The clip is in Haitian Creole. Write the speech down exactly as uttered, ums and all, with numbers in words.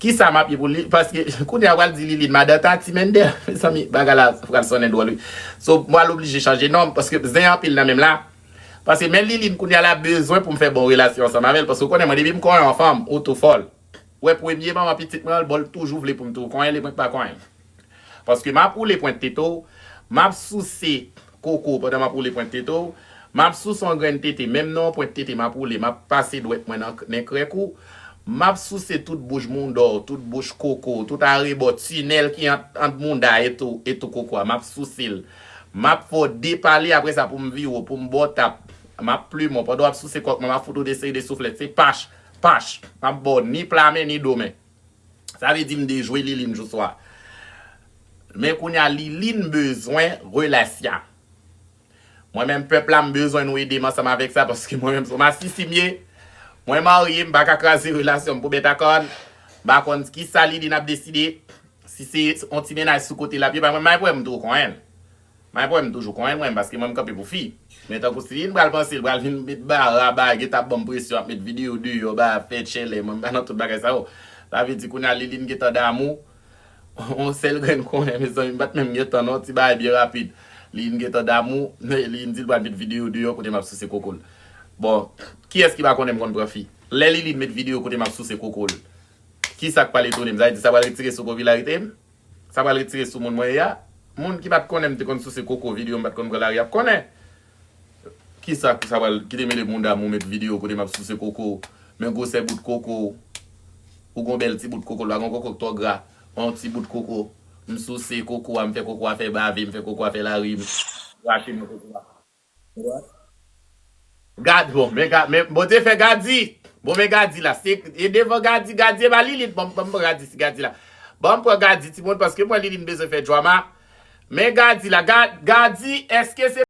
Kisa m ap ye pou li? Paske kounye a pral di Liline madan Tati Mendel. Mezanmi, bagay la pral sonnen dwòl, wi. So, m pral oblije chanje non m, paske zen anpil nan menm la. Paske men Liline kounye a la bezwen pou m fè bon relasyon ansanm avè l, paske ou konnen mwen, depi m konyen yon fanm, ou tou fòl. Wè, premye manman pitit mwen an, bon, l toujou vle pou m tou konyen li, mwen k pa konyen. Paske m ap woule pwent tete w, m ap souse koko w pandan m ap woule pwent tete w, m ap souse yon grenn tete, menm nan yon pwent tete m ap woule, m ap pase dwèt mwen nan, nan krèk ou, m ap souse tout bouch mounda w, tout bouch koko w, tout arebò tinèl ki ant, ant mounda e tou, e tou koko a, m ap souse l. M ap fè w depale, apre sa pou m vire w, pou m ba w tap, m ap plimen w, pandan w ap souse kòk mwen, m ap fout ou de seri de souflèt, se pach, pach, m ap ba w ni pla men, ni do men. Sa vle di m dejwe Liline jou swa. Men kounye a Liline bezwen relasyon. Mwen menm pèp la, m bezwen nou ede m ansanm avèk sa, paske mwen menm se yon masisi m ye. Mwen marye, m pa ka kraze relasyon m pou bèt a kòn. M pa konn kisa Liline ap deside. Si se yon ti mennaj sou kote l ap ye, pa mwen, m pa wè m tou konyen l. Mwen, mwen, m toujou konyen mwen, paske mwen, m kanpe pou fi. Men tankou si Liline pral panse, l pral vin met bara, ba, gentan ap ban m presyon, ap met videyo deyò, ba, fè tchèlè, mwen, m pa nan tout bagay sa yo. Sa vle di, kounye a, Liline gentan damou. On sèl grenn konyen, mezanmi, m pa t menm gentan, non, ti bagay byen rapid. Liline gentan damou, Liline di l pral met videyo deyò kote m ap souse koko l. Bon, kiyès ki pa konnen m konn pran fi? Lè Liline met videyo kote m ap souse koko l, kisa k pral etone m? Sa vle di sa pral retire sou popilarite m? Sa pral retire sou moun mwen ye a? Moun ki pa t konnen m te konn souse koko, videyo m pa t konn pran lari ap konnen. Kisa sa pral, ki te mele moun damou met videyo kote m ap souse koko? Men gwosè bout koko. Ou gon bèl ti bout koko, l pa gon koko k twò gra. On ti bout koko. M souse koko a, m fè koko a fè bave, m fè koko a fè lari, m rache nan koko a. Gad, bon, men, ga- men, bon, te fè Gadi. Bon, men Gadi la. Se, e devan Gadi, Gadi e ba Liline. Bon, bon, bon, Gadi, si Gadi la. Bon, m pran Gadi, timoun, paske mwen, Liline bezwen fè drama. Men Gadi la. Ga- Gadi, èske se